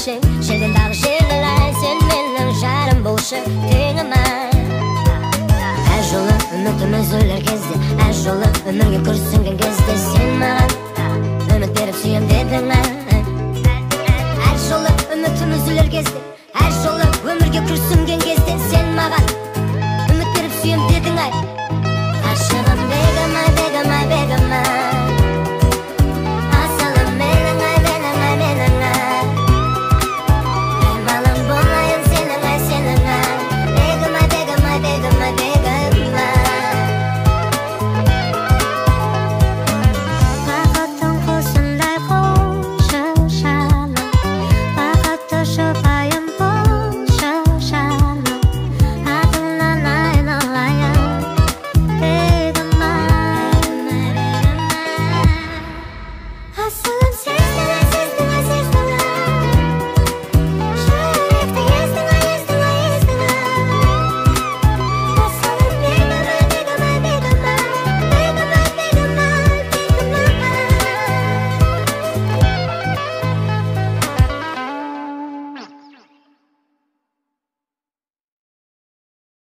болшы, желден дағы жеңіл ай, сен менің жарым болшы, теңім ай. Әр жолы үмітім үзілер кезде, әр жолы өмірге күрсінген кезде, сен маған үміт беріп сүйем дедің ай. Әр жолы үмітім үзілер кезде, әр жолы өмірге күрсінген